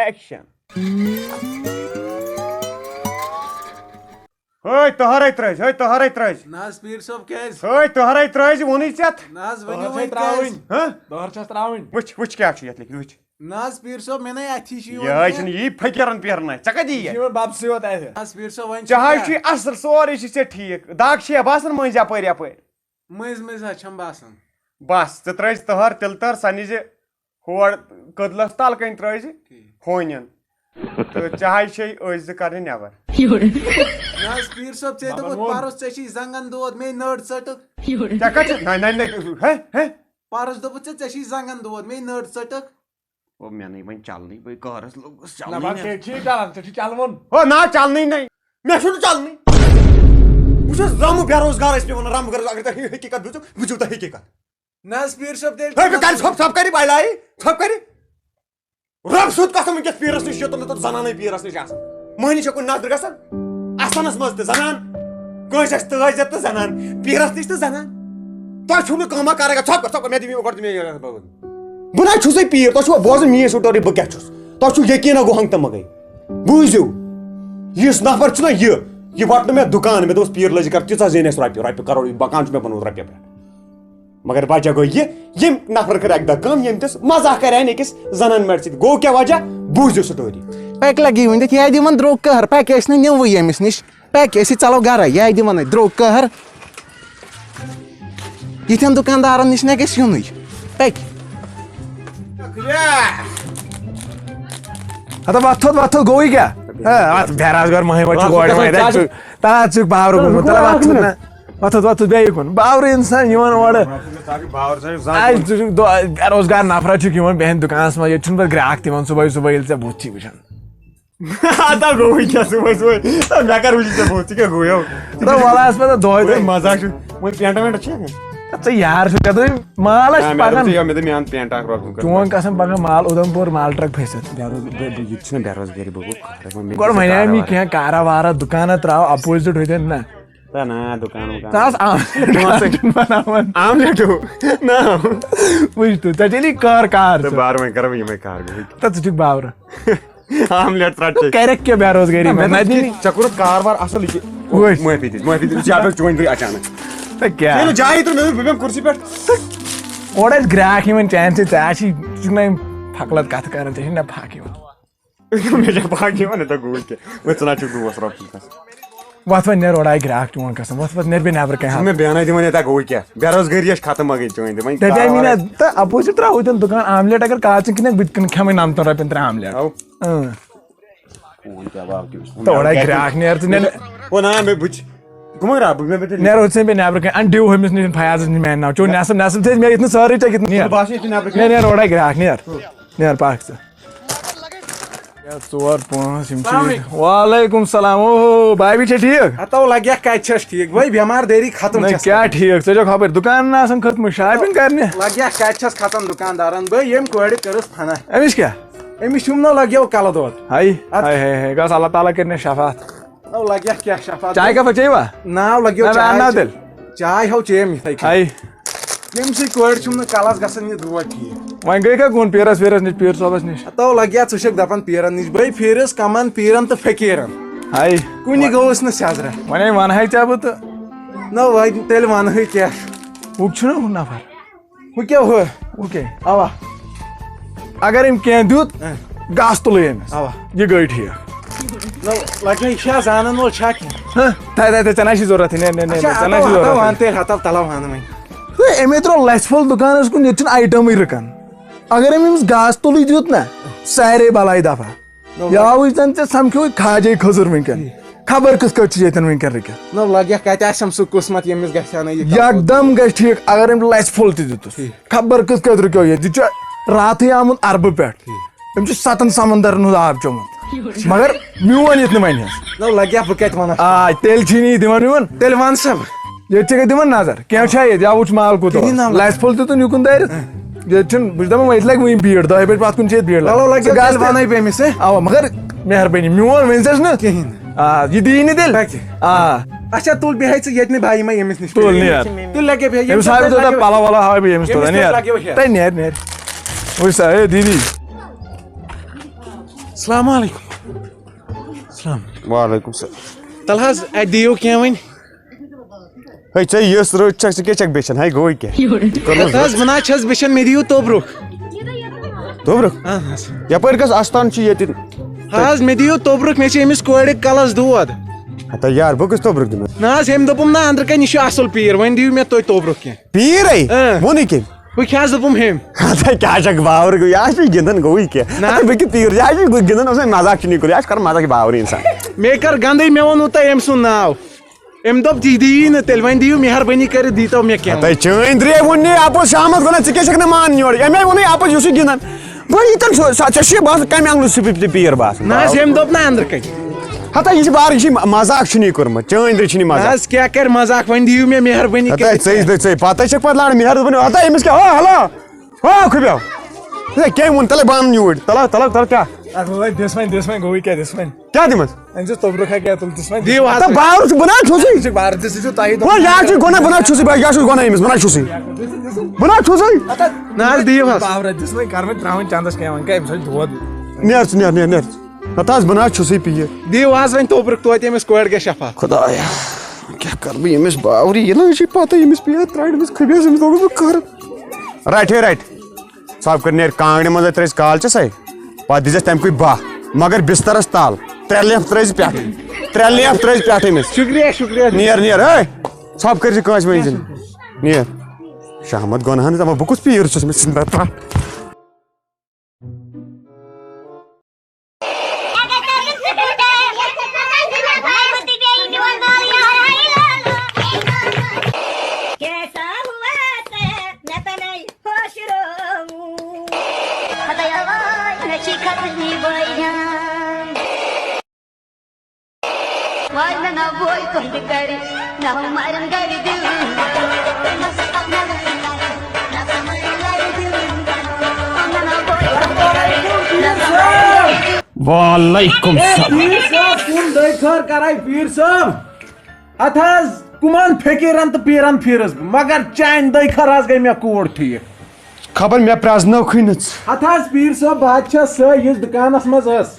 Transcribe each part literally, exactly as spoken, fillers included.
Action. ہے تہرے ترٲزِ، ہے تہرے ترٲزِ۔ نہ حظ پیٖر صٲب، کیٛازِ؟ ہے تہرے ترٲزِ، ووٚنُے ژےٚ۔ نہ حظ، ؤنِو تہر وۄنۍ چھَس ترٛاوٕنۍ۔ کیٛازِ؟ ہہ؟ تہر چھَس ترٛاوٕنۍ۔ وٕچھ، وٕچھ کیٛاہ چھُ یَتھ لیکھِتھ، وٕچھ۔ نہ حظ پیٖر صٲب، مےٚ نے اَتھی چھُ یِوان یِہوٚے کینٛہہ۔ چھُنہٕ یی فقیٖرَن پیٖرنَے، ژےٚ کَتہِ یی یہِ چھُ یَتھ؟ یِوان بَبسٕے یوت اَتھِ۔ نہ حظ پیٖر صٲب، وۄنۍ چھُ ژےٚ ہاے کیٛاہ؟ چھُے اَصٕل، سورُے چھُ ژےٚ ٹھیٖک۔ دَگ چھےٚ باسان مٔنٛزۍ یَپٲرۍ یَپٲرۍ؟ مٔنٛزۍ مٔنٛزۍ حظ چھَم باسان۔ بَس، ژٕ ترٛٲوزِ تٔہَر، تِلہٕ تٔہَر، سۄ نِزِ ہور کٔدلَس تَل کَنۍ ترٛٲوزِ، ٹھیٖک۔ ہونٮ۪ن۔ تہٕ ژےٚ ہاے چھے أسۍ زٕ کَرنہِ نٮ۪بَر۔ نہ حظ پیٖر صٲب، ژےٚ دوٚپُتھ پَرُس ژےٚ چھی زنٛگَن دود، مے نٔر ژٔٹٕکھ۔ ژےٚ کَتہِ چھِ؟ نہ، نہ، نہ، ہے، ہے۔ پَرُس دوٚپُتھ ژےٚ، ژےٚ چھی زنٛگَن دود، مے نٔر ژٔٹٕکھ۔ او، مےٚ نَے وۄنۍ چَلنٕے، بہٕ کارَس لوٚگُس نہ، چَلنٕے وۄنۍ نہ۔ ژےٚ چھی چَلان، ژےٚ چھی چَلوُن۔ او، نہ، چَلنٕے نَے۔ مےٚ چھُنہٕ چَلنٕے۔ بہٕ چھُس رَمہٕ بے روزگار، ٲسۍ مےٚ وَنان، رَمہٕ بے روزگار، اگر تۄہہِ حقیٖقت بوٗزِو، بوٗزِو تۄہہِ حقیٖقت۔ نہ حظ پیٖر صٲب، تیٚلہِ ہے، بہٕ کَرٕ ژھۄپ، ژھۄپ کَرِ بَلایہِ، ژھۄپ کَرِ۔ رۄب سیوٚد قسم، وٕنکیٚس پیٖرَس نِش یوٚتَن نہٕ توٚت زَنانٕے پیٖرَس نِش آسان۔ مٔہنِو چھےٚ کُنہِ نظرِ گژھان؟ آسنَس منٛز تہِ زَنان، کٲنٛسہِ آسہِ تٲج زیت تہٕ زَنان، پیٖرَس نِش تہِ زَنان۔ تۄہہِ چھُو نہٕ کٲمہ کَرٕنۍ، ژھۄپ کر، ژھۄپ کر، مےٚ دِ مےٚ گۄڈٕ دِ مےٚ یہِ۔ بہٕ نہ چھُسٕے پیٖر، تۄہہِ چھُوا بوزُن میٛٲنۍ سٹوری بہٕ کیٛاہ چھُس؟ تۄہہِ چھُو یقیٖنہ گوٚو ہنٛگتہٕ منٛگَے۔ بوٗزِو، یُس نفر چھُنہ یہِ، یہِ وَٹنہٕ مےٚ دُکان، مےٚ دوٚپُس پیٖر لٲجِکھ کَرُن، تیٖژاہ زینہِ اَسہِ رۄپیہِ، رۄپیہِ کَرو، یہِ مکان چھُ مےٚ بنومُت رۄپیہِ پٮ۪ٹھ۔ مگر وجہ گوٚو یہِ، ییٚمۍ نفرن کٔر اَکہِ دۄہ کٲم، ییٚمۍ دِژ مزاق کَرِ ہا أکِس زنانہِ مَرِ سۭتۍ۔ گوٚو کیٛاہ وجہ؟ بوٗزِو سٹوری۔ پٮ۪کہِ لَگی وٕنہِ تَتھ، یہِ آیہِ دِوان درٛوگ قہر، پٮ۪کہِ ٲسۍ نہٕ نِوٕے ییٚمِس نِش۔ پٮ۪کہِ ٲسۍ ژَلو گَرَے، یہِ آیہِ دِوان اَتہِ درٛوگ قہر۔ یِتھٮ۪ن دُکاندارَن نِش نہ گژھِ یُنُے۔ پٮ۪کہِ۔ ہتا وۄتھ تھوٚد، وۄتھ تھوٚد، گوٚوٕے کیٛاہ؟ ہے، اَتھ بے روزگار مٔہۍ وۄتھ چھُ گۄڈٕ وۄنۍ، تَتھ ژٕ، تَتھ ژٕ باورٕ گوٚمُت، تَلہٕ وۄتھ ژٕ نہ۔ وۄتھ تھوٚد، وۄتھ تھوٚد، بیٚیہِ کُن۔ باورٕ اِنسان یِوان اورٕ۔ آز ژٕ چھُکھ دۄ-، بے روزگار نفرا چھُکھ یِوان، بیٚہن دُکانَس منٛز، ییٚتہِ چھُنہٕ پَتہٕ گرٛاکھ تہِ یِوان صُبحٲے صُبحٲے، ییٚلہِ ژےٚ بُتھ چھُے وٕچھان۔ اَدا گوٚوٕے کیٛاہ صُبحٲے صُبحٲے؟ تہٕ مےٚ کَر وٕچھُے ژےٚ بُتھ، ژٕ کیٛاہ گوٚو یَو؟ نہ، وَلہٕ آسہٕ پَتہٕ دۄہَے وۄنۍ دۄہَے۔ مَزاق چھُ۔ وۄنۍ پینٛٹا وینٛٹا چھےٚ؟ ژٕ یار چھُکھ، ژےٚ دوٚپُے مال نہ، آسہِ مےٚ دوٚپ پَکان۔ ژےٚ یَو، مےٚ دوٚپ مےٚ اَن پینٛٹا اَکھ رۄپہٕ۔ چون قسم، پَکان مال اُدھمپور مال ٹرٛک پھٔسِتھ۔ بے روز-، بے-، بے-، یہِ تہِ چھُنہٕ بے روزگٲری، بہٕ گوٚو خبر، وۄنۍ مےٚ گۄڈٕ دِژ وَنے مےٚ کارا کینٛہہ کارا وارا، دُکانا ترٛاو، اَپوزِٹ ہوٚتٮ۪ن نہ۔ تہ نہ، دُکان وُکان۔ ژٕ آس آملیٹ پونٛسہٕ۔ بَناوان۔ آملیٹ ہیوٗ؟ نہ۔ وٕچھ تہٕ، ژےٚ چلی کار کار تہٕ ژٕ۔ بار وۄنۍ کَرو یِمَے کار گٔمٕتۍ۔ تہٕ ژٕ چھُکھ باورٕ۔ آملیٹ رَٹ ژٕ۔ کَرٮ۪کھ کیٛاہ بے روزگٲری نہ، منٛز؟ مےٚ نہ دوٚپ دِنی۔ ژےٚ کوٚرُتھ کار وار اَصٕل، یہِ کہِ وٕچھ۔ معٲفی دِژ، معٲفی دِژ، ژےٚ آو چٲنۍ گٔے اچانک۔ تہٕ کیٛاہ؟ ژےٚ نہٕ جایی ترٛٲو، مےٚ دوٚپ بہٕ بیٚہمہٕ کُرسی پٮ۪ٹھ۔ اورٕ ٲسۍ گرٛاکھ یِوان چانہِ سۭتۍ، ژےٚ آسی، ژٕ چھُکھ نہ یِم پھَکلَت کَتھٕ کَران، ژےٚ چھُے نہ پھَکھ یِوان۔ مےٚ چھا باقٕے وَنان، تہٕ گوٚو کیٛاہ؟ وۄنۍ ژٕ نہ چھُکھ دوس رۄب سٕنٛدۍ کَتھ۔ وۄتھ وۄنۍ نیر اورٕ آے گرٛاکھ چون قسم، وۄتھ وۄتھ نیر بیٚیہِ نٮ۪برٕ کَنہِ ژٕ ہاو۔ مےٚ بیٚہنَے دِوان ییٚتہِ، گوٚو کیٛاہ؟ بے روزگٲری چھِ ختم، مَہ گٔے چٲنۍ تہِ، وۄنۍ دَپے کارٕبار مےٚ نہ، آسہِ۔ تہٕ اَپوزِٹ ترٛاوو تیٚلہِ دُکان آملیٹ، اگر کالچَن کِنۍ بہٕ تہِ کٕنہٕ کھٮ۪مَے نَمتَن رۄپیَن ترٛےٚ آملیٹ۔ اَو۔ اۭں۔ فون کیٛاہ باو کیٛاہ وٕچھ؟ تہٕ اورٕ آے گرٛاکھ نیر ژٕ نیر۔ او نہ، مےٚ بہٕ چھِ، کٕمَن گرٛاکھ؟ بہٕ، مےٚ، مےٚ، مےٚ، نیر اوٚت ژٕ مےٚ نٮ۪برٕ کَنہِ، اَن ڈِو ہُمِس نِش فیاضَس نِش میٛانہِ ناو، چون نٮ۪صٕف، نٮ۪صٕف تھٲیِتھ مےٚ ییٚتہِ نہٕ سٲرٕے ژےٚ کِتھ نیر، نیر اورٕ آے گرٛاکھ نیر۔ نیر پَکھ ژٕ۔ یا ژور پانٛژھ یِم چھِ السلام ییٚتہِ۔ علیکم۔ وعلیکم السلام۔ اوہو، بھابھی چھا ٹھیٖک؟ ہتو لگیا کتہِ چھس ٹھیٖک؟ بھاے، بٮ۪مار دٲری ختم نہ، چھس کیٛاہ کران۔ ٹھیٖک؟ ژٕ چھکھ ہپٲرۍ دُکانن آسان کھٔژمٕژ، shopping کرنہِ؟ لگیا کتہِ چھس کھژان دُکاندارن؟ بھاے، ییٚمۍ کورِ کٔرٕس فنا۔ أمِس کیٛاہ؟ أمِس چھُم نہ لگیو کلہٕ دود۔ ہاے، اَدٕ ہاے، ہاے، ہاے، گژھ اللہ تعالیٰ کٔرِنَس شفاعت۔ او لگیا کیٛاہ شفاعت؟ چاے کپا چیٚیوا؟ ناو لگیو نہ، نہ، چاے نہ چے-، تیٚلہِ۔ چاے ہو چیٚیَم یِتھَے کٔنۍ۔ ہاے۔ ییٚمہِ سۭتۍ کورِ چھُم نہٕ کلس گژھان یہِ دود ٹھیٖک۔ وۄنۍ گٔے کھا کُن پیٖرس ویٖرس نِش، پیٖر صٲبس نِش؟ ہتو لگیا ژٕ چھکھ دپان پیٖرن نِش، بٔے پھیٖرس کمن پیٖرن تہٕ فقیٖرن۔ ہاے۔ کُنہِ گوٚوُس نہٕ سیٚزرا۔ وۄنۍ ہے ونہٕ ہے ژےٚ بہٕ تہٕ۔ نہ وۄنۍ تیٚلہِ ونہٕ ہے کیٛاہ۔ ہُہ چھُنہ ہُہ نفر۔ ہُہ کیٛاہ ہُہ؟ ہُہ کیٛاہ؟ اوا۔ اگر أمۍ کینٛہہ دیُت، اہ۔ گاسہٕ تُلٕے أمِس۔ اوا۔ یہِ گٔے ٹھیٖک۔ نہ لگے یہِ چھا زانن وول چھا کینٛہہ؟ ہہ، تھے، تھے، تھے، ژےٚ نہ چھی ضوٚرتھ، نے، نے، نے، اچھا، ژےٚ نہ ہتو، چھی ہتو ضوٚرتھ۔ ون تیٚلہِ، ہتو تلو ہن وۄنۍ۔ ہے، أمۍ ہے ترٛوو لژھِ پھوٚل دُکانس کُن، ییٚتہِ چھُنہٕ item-ٕے رُکان۔ اگر أمۍ أمِس گاسہٕ تُلٕے دیُت نہ، سارے بلاے دفعہ۔ نو۔ یاوٕے زن ژےٚ سمکھیوٕے کھاجے کھٔزٕر وٕنکیٚن۔ ٹھیٖک۔ خبر کِتھ کٲٹھۍ چھِ ییٚتٮ۪ن وٕنکیٚن رُکِتھ۔ نو لگیکھ کتہِ آسٮ۪م سُہ قٕسمت ییٚمِس گژھِ ہا نہٕ یہِ کتھ۔ یکدم گژھِ ٹھیٖک، اگر أمۍ لژھِ پھوٚل تہِ دیُتُس۔ ٹھیٖک۔ خبر کِتھ کٲٹھۍ رُکیو ییٚتہِ، یہِ چھُ راتھٕے آمُت عربہٕ پٮ۪ٹھ۔ ٹھیٖک۔ أمۍ چھُ ستن سمندرن ہُنٛد آب چومُت۔ مگر میون یُتھ نہٕ وۄنۍ ہس۔ نو لگیکھ بہٕ کتہِ ونکھ۔ آ، تیٚلہِ چھی نہٕ یہِ دِوان میون۔ تیٚلہِ ون سا بہٕ۔ ییٚتہِ چھا کینٛہہ دِوان نظر؟ کینٛہہ چھا ییٚتہِ؟ یا وٕچھ مال کوٗتاہ کِہیٖنۍ اوس؟ نہ۔ لژھِ پھوٚل دیُتُن یُکُن دٲرِتھ۔ اۭں۔ ییٚتہِ چھُنہٕ، بہٕ چھُس دَپان، وۄنۍ ییٚتہِ لَگہِ وٕنہِ بیٖڑ، دَہہِ بَجہِ پَتھ کُن چھِ ییٚتہِ بیٖڑ لَگان۔ وَلہٕ، لَگہِ ژٕ گژھ تیٚلہِ تہٕ وَنَے بہٕ أمِس، ہے۔ اَوا، مگر مہربٲنی، میون ؤنۍ زٮ۪س نہٕ۔ کِہیٖنۍ نہٕ۔ آ، یہِ دِیی نہٕ تیٚلہِ۔ لَگہِ۔ آ۔ اچھا، تُل بیٚہہِ ژٕ ییٚتہِ نہٕ بہٕ یِمَے أمِس نِش۔ تُل نیر۔ تُل لَگے بیٚہہِ، أمِس ییٚمِس ہاوِ نِش ژٕ لَگے تَتھ بہٕ۔ پَلَو وَلَو ہاوِ بہٕ ییٚمِس تُل أمِس نیر۔ نِش لَگے بہٕ ہٮ۪تھ۔ تَے نیر، نیر۔ وٕچھ سا، ہے دیٖدی۔ السلام علیکم۔ السلام۔ وعلیکم السلام۔ تَلہٕ حظ، اَتہِ دِیِو کینٛہہ وۄنۍ۔ ہے، ژےٚ یۄس رٕژ چھَکھ، ژٕ کیٛاہ چھَکھ بیچھان؟ ہے، گوٚوٕے کیٛاہ؟ ہَتہٕ حظ، بہٕ نہ حظ چھَس بیچھان، مےٚ دِیِو توٚبرُک۔ توٚبرُک؟ اَہَن حظ۔ یَپٲرۍ کَس اَستان چھُ ییٚتہِ؟ حظ، مےٚ دِیِو توٚبرُک، مےٚ چھِ أمِس کورِ کَلَس دود۔ ہَتا یار، بہٕ کُس توٚبرُک دِمہٕ؟ نہ حظ، أمۍ دوٚپُم نہ أنٛدرٕ کَنہِ یہِ چھُ اَصٕل پیٖر، وۄنۍ دِیِو مےٚ تُہۍ توٚبرُک کینٛہہ۔ پیٖرے؟ اۭں۔ ووٚنُے کٔمۍ؟ بہٕ کیٛاہ حظ دوٚپُم ہیٚمۍ؟ ہتا کیٛاہ چھکھ باورٕ گوٚو؟ یہِ حظ چھُ گِنٛدان گوٚوٕے کیٛاہ؟ نہ۔ ہتا بہٕ کیٛاہ پیٖر؟ یہِ حظ چھُ گِنٛدان، اوس مےٚ مزاق چھُ نِکُل، یہِ حظ چھُ کران مزاق، یہِ باورٕ اِنسان۔ مےٚ کر گنٛدٕے، مےٚ ووٚنوٕ تۄہہِ أمۍ سُنٛد ناو۔ أمۍ دوٚپ تی دِیی نہٕ تیٚلہِ، وۄنۍ دِیِو مہربٲنی کٔرِتھ، دیٖتو مےٚ کینٛہہ۔ ہتا چٲنۍ درے ووٚن نہٕ اَپُز شامس گوٚو نہ، ژٕ کیٛاہ چھکھ نہٕ مانان یورٕ؟ أمۍ ووٚنُے اَپُز یُس یہِ گِنٛدان۔ وۄنۍ ییٖتن سُہ، سۄ، ژےٚ چھُے باسان کمہِ اَنٛگلہٕ چھُ پی-، پی-، پیٖر باسان؟ نہ حظ، أمۍ دوٚپ نہٕ أنٛدرٕ کَنہِ۔ ہتا یہِ چھِ بار، یہِ چھِ مزاق چھُنہٕ یہِ کوٚرمُت، چٲنۍ درے چھِنہٕ یہِ نہ مزاق۔ حظ، کیٛاہ کرِ مزاق؟ وۄنۍ دِیِو مےٚ مہربٲنی ہتا کٔرِتھ۔ ژٕے، ژٕے، ژٕے، پتہٕ چھکھ پتہٕ لاران مہربٲنی۔ ہتا أمِس کیٛاہ؟ ہا، ہلا، ہا، خُبیو۔ ہے، کٔمۍ ووٚن؟ تَلے بہٕ اَنہٕ یوٗرۍ۔ تَلہ، تَلہ، تَلہ کیٛاہ؟ اَدٕ وۄنۍ دِس وۄنۍ، دِس وۄنۍ، گوٚوٕے کیٛاہ، دِس وۄنۍ۔ کیٛاہ دِمس؟ أمۍ سٕنٛز توٚبرُک ہا کیٛاہ تُل، دِس وۄنۍ۔ دِیِو حظ۔ تہٕ باورٕ چھُ، بہٕ نہ چھُسٕے۔ ژٕ چھُکھ باورٕ، ژٕ چھُکھ تۄہی ہے، یہِ حظ چھُ گۄناہ، بہٕ نہ چھُسٕے، بہٕ کیٛاہ چھُس گۄناہ أمِس، بہٕ نہ چھُسٕے۔ بہٕ نہ چھُسٕے۔ نہ حظ، دِیِو حظ۔ باورٕ دِس وۄنۍ، کر وۄنۍ ترٛاوٕنۍ چندس کینٛہہ، وۄنۍ کر أمۍ سۭتۍ دود۔ نیر ژٕ، نیر، نیر، نیر۔ نتہٕ حظ، بہٕ نہ حظ چھُسٕے پیٖر۔ دِیِو حظ وۄنۍ توٚبرُک توتہِ، أمِس کورِ گژھِ شفا۔ خدایا، کیٛاہ کرٕ بہٕ ییٚمِس باورٕ؟ یہِ نہ حظ چھِ پتہ، ییٚمِس پیٖر ترٛاوِ، أمِس خبیس، أمِس دوٚپ بہٕ کرٕ۔ رٹہِ ہے، رٹہِ۔ ژھۄپہٕ کٔرِتھ نیرِ کانٛگرِ منٛزَے ترٛٲوِس کالچَسَے۔ پَتہٕ دِژٮ۪س تَمہِ کُے باہ، مگر بِستَرَس تَل۔ ترٛےٚ لیمپ ترٛٲوزِ پٮ۪ٹھٕ۔ ترٛےٚ لیمپ ترٛٲوزِ پٮ۪ٹھٕ أمِس۔ شُکریہ، شُکریہ۔ نیر، نیر، ہے۔ ژھۄپہٕ کٔرۍ زِ کٲنٛسہِ ؤنۍ زِ نہٕ۔ نیر۔ شاہمت گۄنہَن دَپان، بہٕ کُس پیٖر چھُس، مےٚ ژھٕنۍ بَتہٕ ترٛٹھ۔ کیسا ہوا تیرا تنہائی خوش رو؟ خدایا وای، مےٚ چھِ ختٕنی بٲے جان۔ وای مےٚ نہ بوے تُہنٛدِ گرِ، نہ مارن گرِ دِل۔ وعلیکم السلام۔ پیٖر صٲب، کُن دٲے خٲر کرے پیٖر صٲب۔ اتھ حظ کُمن فقیٖرن تہٕ پیٖرن پھیٖرٕس بہٕ، مگر چانہِ دٔے خٲر حظ گٔے مےٚ کوٗر ٹھیٖک۔ خبر مےٚ پرٛزنٲوکھٕے نہٕ ژٕ۔ اتھ حظ پیٖر صٲب، بہٕ حظ چھَس سۄ، یُس دُکانس منٛز ٲس،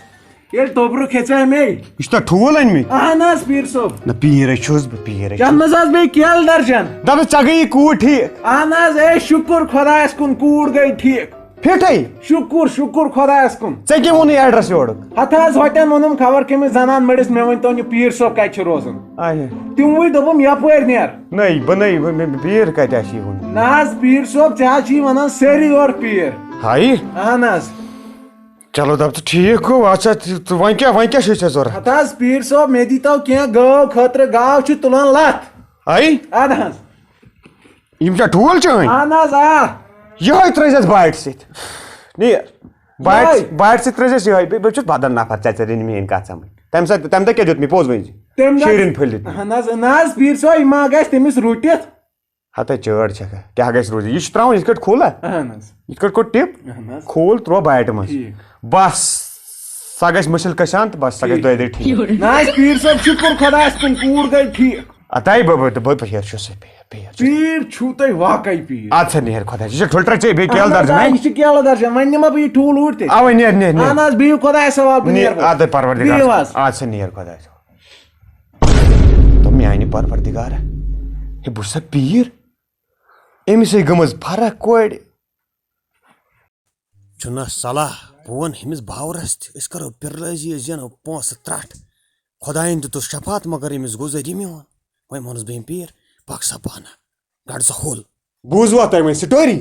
ییٚلہِ توٚبرُک ہیژے مے۔ یہِ چھُ تۄہہِ ٹھوٗل أنۍ مٕتۍ؟ اہن حظ پیٖر صٲب۔ نہ، پیٖر ہے چھُس بہٕ، پیٖر ہے یتھ چھُس۔ منٛز حظ بیٚیہِ کیلہٕ درجن۔ دَپس، ژےٚ گٔیی کوٗر ٹھیٖک۔ اہن حظ، اے شُکُر خۄدایس کُن، کوٗر گٔے ٹھیٖک۔ فِٹھے؟ شُکُر، شُکُر خۄدایَس کُن۔ ژےٚ کیٛاہ ووٚنُے ایڈرَس یورُک؟ ہَتہٕ حظ، ہوٚتٮ۪ن ووٚنُم خبر کٔمِس زَنان مٔڑِس، مےٚ ؤنۍ تو یہِ پیٖر صٲب کَتہِ چھُ روزان؟ اچھا۔ تِموٕے دوٚپُم یَپٲرۍ نیر۔ نٔے، بہٕ نٔے، بہٕ، مےٚ، پیٖر کَتہِ آسہِ یہِ ووٚنمُت؟ نہ حظ، پیٖر صٲب، ژےٚ حظ چھِ یہِ وَنان سٲری یورٕ پیٖر۔ ہایی؟ اَہَن حظ۔ چلو دَپ ژٕ ٹھیٖک گوٚو، اَچھا، ژٕ، ژٕ وۄنۍ کیٛاہ، وۄنۍ کیٛاہ چھُے ژےٚ ضوٚرَتھ؟ ہَتہٕ حظ، پیٖر صٲب، مےٚ دیٖتو کینٛہہ گٲو خٲطرٕ، گاو چھِ تُلان لَتھ۔ ہایی؟ اَدٕ حظ۔ یِم چھا ٹھوٗل چٲنۍ؟ اہن حظ، آ۔ یِہوٚے ترٛٲیزٮ۪س باٹہِ سۭتۍ۔ نیر۔ باٹہِ، یِہوٚے؟ باٹہِ سۭتۍ ترٛٲیزٮ۪س یِہوٚے۔ بے-، بے چھُس بدل نفر، ژےٚ، ژےٚ رٔنۍ میٛٲنۍ کَتھ سَمٕجھ۔ تَمہِ ساتہٕ، تَمہِ دۄہ کیٛاہ دیُت مےٚ؟ پوٚز ؤنۍ زِ۔ تَمہِ دۄہ شیٖرِن پھٔلۍ دیُت مےٚ۔ اہن حظ، نہ حظ، پیٖر صٲب، یہِ ما گژھِ تٔمِس رُٹِتھ؟ ہَتَے چٲڑ چھَکھا؟ کیٛاہ گژھِ روٗزِتھ؟ یہِ چھُ ترٛاوُن یِتھ کٲٹھۍ کھُل ہا؟ اہن حظ۔ یِتھ کٲٹھۍ کوٚر ٹِپ، اہن حظ۔ کھوٗل ترٛوو باٹہِ منٛز۔ ٹھیٖک۔ بَس، سۄ گژھِ مٔشِل کَشان تہٕ بَس، سۄ گژھِ ٹھیٖک۔ دۄیہِ دۄہہِ ٹھیٖک۔ نہ حظ، پیٖر صٲب، شُکُر خۄدایَس کُن، کوٗر گٔے ٹھیٖک۔ اَتَے بہٕ، بہٕ، بہٕ، بہٕ ہیٚچھ چھُس، بہٕ ہیٚچھ چھُس۔ پیٖر چھُو تُہۍ واقعی پیٖر۔ اَدٕ سا نیر خۄدایَس، یہِ چھِ ٹھُلہٕ ترٛےٚ ژےٚ بیٚیہِ کیلہٕ اَہَن حظ، درجن، آ، ہے؟ یہِ چھِ کیلہٕ درجن، وۄنۍ نِمہ بہٕ یہِ ٹھوٗل اوٗرۍ تیٚلہِ۔ اَوَے نیر، نیر، نیر۔ اَہَن حظ، بِہِو خۄدایَس حوالہٕ، بہٕ نیر، نیرٕ وۄنۍ۔ اَدٕ پروردگار۔ بِہِو حظ۔ اَدٕ سا نیر خۄدایَس۔ تو میٛانہِ پروردگارا، ہے بہٕ چھُسا پیٖر؟ أمِس ہے گٔمٕژ فرق کورِ۔ چھُنہ صلاح، بہٕ وَنہٕ ہُمِس باورَس تہِ، أسۍ کَرو پِرلٲزی، أسۍ زینو پونٛسہٕ ترٛٹھ۔ خۄدایَن دیُتُس شفاعت، مگر أمِس گوٚو ذٔریعہٕ میون۔ وۄنۍ ووٚنُس بہٕ أمۍ پیٖر، پَکھ سا پانہٕ، گَڑ سا ہوٚل۔ بوٗزوا تۄہہِ وۄنۍ story؟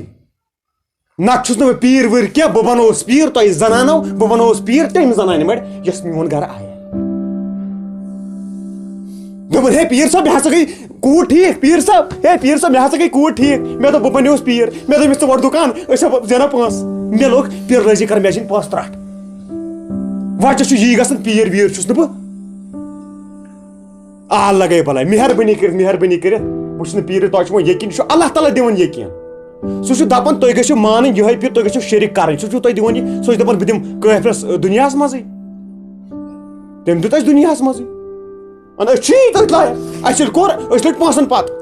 نَتہٕ چھُس نہٕ بہٕ پیٖر وٕرۍ کینٛہہ، بہٕ بَنووُس پیٖر تۄہہِ زَنانو، بہٕ بَنووُس پیٖر تٔمۍ زَنانہِ مَڑِ، یۄس میون گَرٕ آیہِ۔ دوٚپُن، ہے پیٖر صٲب، مےٚ ہسا گٔے کوٗر ٹھیٖک، پیٖر صٲب، ہے پیٖر صٲب، مےٚ ہسا گٔے کوٗر ٹھیٖک۔ مےٚ دوٚپ، بہٕ بنیوس پیٖر، مےٚ دوٚپ، أمِس ژٕ وَٹ دُکان، أسۍ ہا زینو پونٛسہٕ۔ مےٚ لوٚگ پیٖر لٲزی کَرٕنۍ، مےٚ چھِنہٕ پونٛسہٕ ترٛٹھ۔ وۄنۍ چھُ یی گژھان، پیٖر ویٖر چھُس نہٕ بہٕ۔ آ، لگے بلاے، مہربٲنی کٔرِتھ، مہربٲنی کٔرِتھ۔ بہٕ چھُس نہٕ پیٖر، تۄہہِ چھُ وۄنۍ یقیٖن، یہِ چھُ اللہ تعالیٰ دِوان یقیٖن۔ سُہ چھُ دَپان، تُہۍ گٔژھِو مانٕنۍ یِہوٚے پیٖر، تُہۍ گٔژھِو شرک کَرٕنۍ۔ سُہ چھُو تۄہہِ دِوان یہِ، سُہ چھُ دَپان، بہٕ دِمہٕ کٲفرَس، دُنیاہَس منٛزٕے۔ تٔمۍ دیُت اَسہِ دُنیاہَس منٛزٕے۔ اَن أسۍ چھِی تٔتھۍ لایق۔ اَسہِ ییٚلہِ کوٚر، أسۍ لٔگۍ پونٛسَن پَتہٕ۔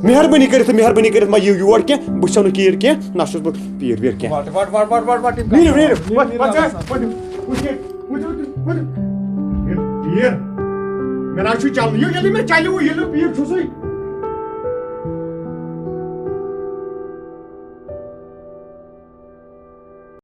مہربٲنی کٔرِتھ، مہربٲنی کٔرِتھ مہ یِیِو یور کینٛہہ، بہٕ چھُسو نہٕ کیٖر کینٛہہ، نہ چھُس بہٕ پیٖر ویٖر کینٛہہ۔ What what what what what what یِم نیٖرِو، کَتہِ نیٖرِو، چھِ؟ وَتھ، نیٖرِو وَتھ، آسان۔ وَتھ، وَتھ، وَتھ، وَتھ۔ ییٚلہِ پیٖر، مےٚ نہ حظ چھُ چلنٕے، یہِ ییٚلہِ مےٚ چلیوٕ، ییٚلہِ نہٕ پیٖر چھُسٕے۔